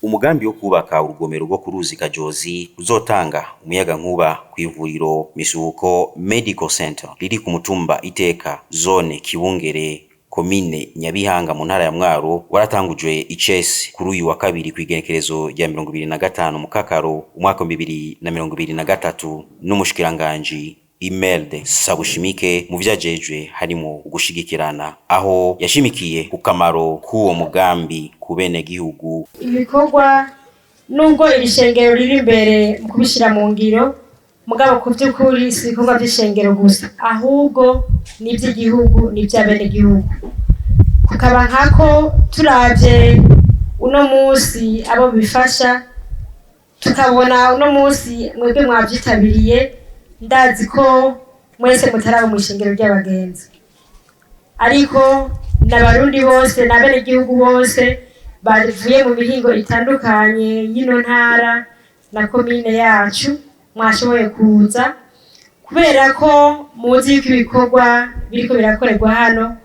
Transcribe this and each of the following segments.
Umugambi wo kubaka urugomero rwo ku ruzi Kajozi ruzotanga umuyagankuba kw'ivuriro Misuhuko Medical Center riri ku mutumba Iteka, zone Kibungere, komine Nyabihanga, mu ntara ya Mwaro, waratangujwe icese kuri uyu wa kabiri kw'igenekerezo rya 25 Mukakaro umwaka 2023 n'umushikiranganji Imelde Sabushimike. Mu vyajejwe harimo ugushigikirana, aho yashimikiye ku kamaro k'uwo mugambi ku benegihugu. Ibikorwa, nubwo iri shengero riri imbere mu kubishyira mu ngiro, mugabo ku by'ukuri si ibikorwa by'ishengero gusa, ahubwo ni iby'igihugu, ni iby'abenegihugu. Kukaba nkako turavye uno munsi abo bifasha, tukabona uno munsi mwebwe mwavyitabiriye, ndazi ko mwese mutaraba mu ishengero ry'abagenzi, ariko n'Abarundi bose n'abenegihugu bose bavuye mu mihingo itandukanye y'ino ntara na komine yacu mwashoboye kuza kubera ko muzi yuko ibikorwa biriko birakorerwa hano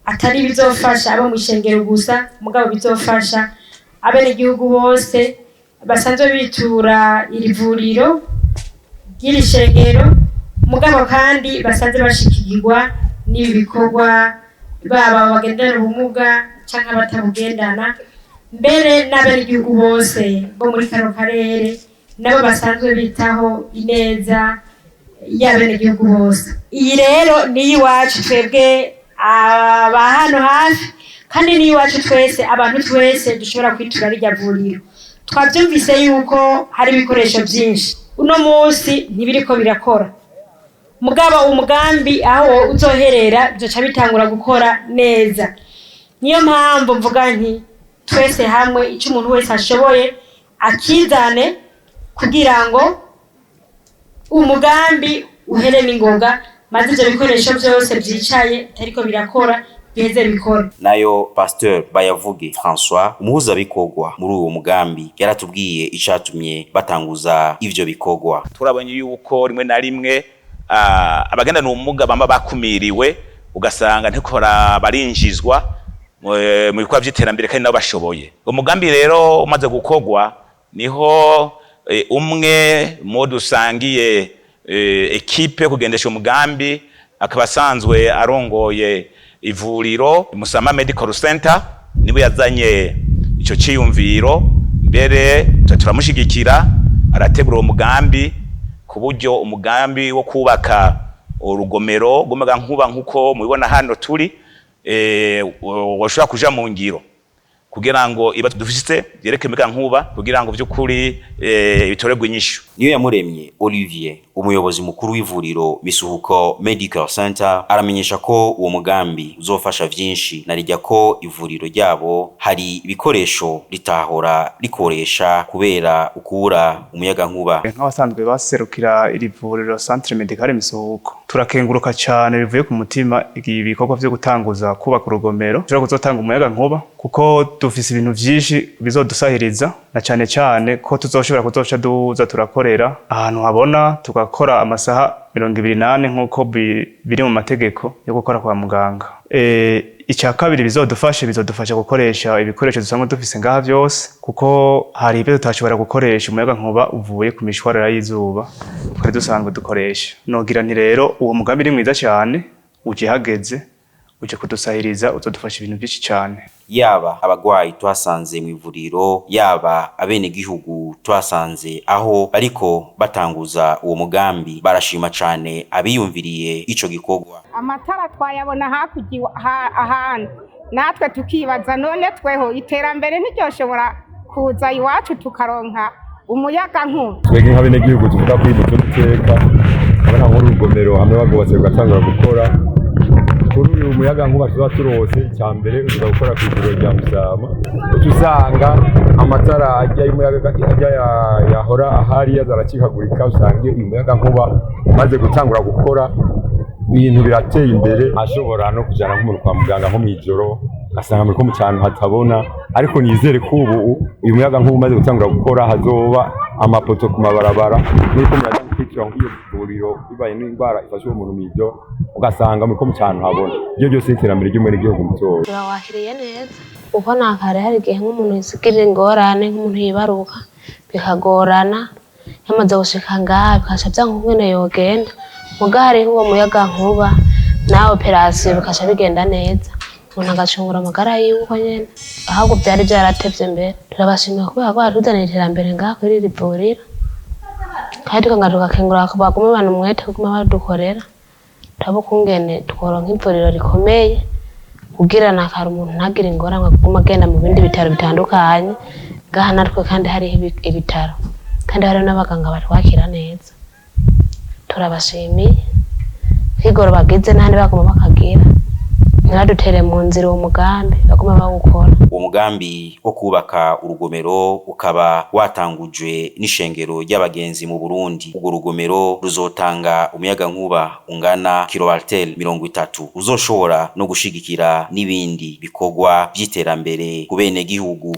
atari bizofasha abo mu ishengero gusa, mugabo bizofasha abenegihugu bose basanzwe bitura iri vuriro ry'iri shengero, mugabo kandi basanzwe bashikirwa n'ibi bikorwa, baba bagendana ubumuga canke abatabugendana, mbere n'abenegihugu bose bo muri kano karere nabo basanzwe bitaho ineza y'abenegihugu bose. Iyi rero ni iwacu twebwe aba hano hafi, kandi ni iwacu twese, abantu twese dushobora kwitura rirya vuriro. Twavyumvise yuko hari ibikoresho vyinshi uno munsi ntibiriko birakora, mugabo umugambi aho uzoherera bizoca bitangura gukora neza. Niyo mpamvu mvuga nti twese hamwe, icyo umuntu wese ashoboye akizane kugira ngo umugambi uhere n'ingoga, maze ivyo bikoresho vyose vyicaye bitariko birakora biheze bikora. Nayo Pasteur Bayavuge François, umuhuzabikorwa muri uwo mugambi, yaratubwiye icatumye batanguza ivyo bikorwa. Turabonye yuko rimwe na rimwe abagendana ubumuga bamba bakumiriwe, ugasanga ntiko barinjizwa mu bikorwa vy'iterambere kandi nabo bashoboye. Umugambi rero umaze gukorwa, niho umwe mu dusangiye équipe kugendesha umugambi, akaba asanzwe arongoye ivuriro Musama Medical Center, niwe yazanye ico ciyumviro. Mbere turamushigikira, arategura uwo mugambi ku buryo umugambi wo kubaka urugomero rw'umuyagankuba nk'uko mubibona hano turi washobora kuja mu ngiro kugira ngo ibibazo dufise byerekeye umuyagankuba, kugira ngo vy'ukuri bitorerwe inyishu. Niyo yamuremye Olivier, umuyobozi mukuru w'ivuriro Misuhuko Medical Center, aramenyesha ko uwo mugambi uzofasha vyinshi, narirya ko ivuriro ryabo hari ibikoresho ritahora rikoresha kubera ukubura umuyagankuba. Nk'abasanzwe baserukira iri vuriro Centre Medical Misuhuko, turakenguruka cyane bivuye ku mutima ibikorwa vyo gutanguza kubaka urugomero ushobora kuzotanga umuyaga nkuba, kuko dufise ibintu vyinshi bizodusahiriza, na cane cane ko tuzoshobora kuzoca duza turakorera ahantu habona, tugakora amasaha 24 nk'uko biri mu mategeko yo gukora kwa muganga. Icya kabiri bizodufasha gukoresha ibikoresho dusanzwe dufise ngaha vyose, kuko hari ibyo tutashobora gukoresha umuyaga nkuba uvuye ku mishwarara y'izuba twari dusanzwe dukoresha. Nogira nti rero uwo mugambi ni mwiza cyane, uje hageze, uje kudusahiriza, uzodufasha ibintu byinshi cyane. Yaba abagwayi twasanze mu ivuriro, yaba abenegihugu twasanze aho bariko batanguza uwo mugambi, barashima cane abiyumviriye ico gikorwa. Amatara twayabona hakurya ahandi, natwe tukibaza: none tweho iterambere ntiryoshobora kuza iwacu tukaronka umuyaga nkuba? Twebwe nk'abenegihugu tuvuga kuri duto iteka abona nk'urugomero hamwe bagubatse rugatangura gukora, kuri uyu muyaga nkuba tuba turose, icya mbere uza gukora ku ivuriro rya Musama, uca usanga amatara ajya y'umuyaga ajya yahora ahari yaza aracikagurika. Usanga uyu muyaga nkuba umaze gutangura gukora, ibintu birateye imbere. Ashobora no kujyana nk'umuntu kwa muganga nko mw'ijoro, ugasanga muri ko mu cyaro hatabona. Ariko nizere ko ubu uyu muyaga nkuba umaze gutangura gukora, hazoba amapoto ku mabarabara, nuko muraza kwitira nk'iyo vuriro, bibaye n'indwara ifashe uwo muntu mw'ijoro, ugasanga muri ko mu cyaro habona. Ibyo byose ni iterambere ry'umwenegihugu mutoya. Turawakiriye neza. Kuko nakare hari igihe nk'umuntu yisigirira ingorane, nk'umuntu yibaruka bikagorana, yamaze gushika ngaha bikaca vyanka ukungene yogenda. Muga hariho uwo muyagankuba na operasiyo bikaca bigenda neza, umuntu agacungura amagara yiwe uko nyene. Ahubwo vyari vyaratevye mbere. Turabashimiye kubera ko batuzaniye iterambere ngaha kuri iri vuriro, kandi tukongera tugakenguraka bagume bana umwete kuguma badukorera, turabe ukungene tworonka ivuriro rikomeye kugira nakare umuntu ntagire ingorane kuguma agenda mu bindi bitaro bitandukanye. Ngaha natwe kandi hariho ibitaro, kandi hariho n'abaganga batwakira neza. Turabashimiye kwigoro bagize, n'ahandi baguma bakagira, ntibadutere mu nzira uwo mugambi, baguma bawukora. Uwo mugambi wo kubaka urugomero ukaba watangujwe n'ishengero ry'abagenzi mu Burundi. Urwo rugomero ruzotanga umuyagankuba ungana kilowatel 30, uzoshobora no gushigikira n'ibindi bikorwa vy'iterambere ku benegihugu.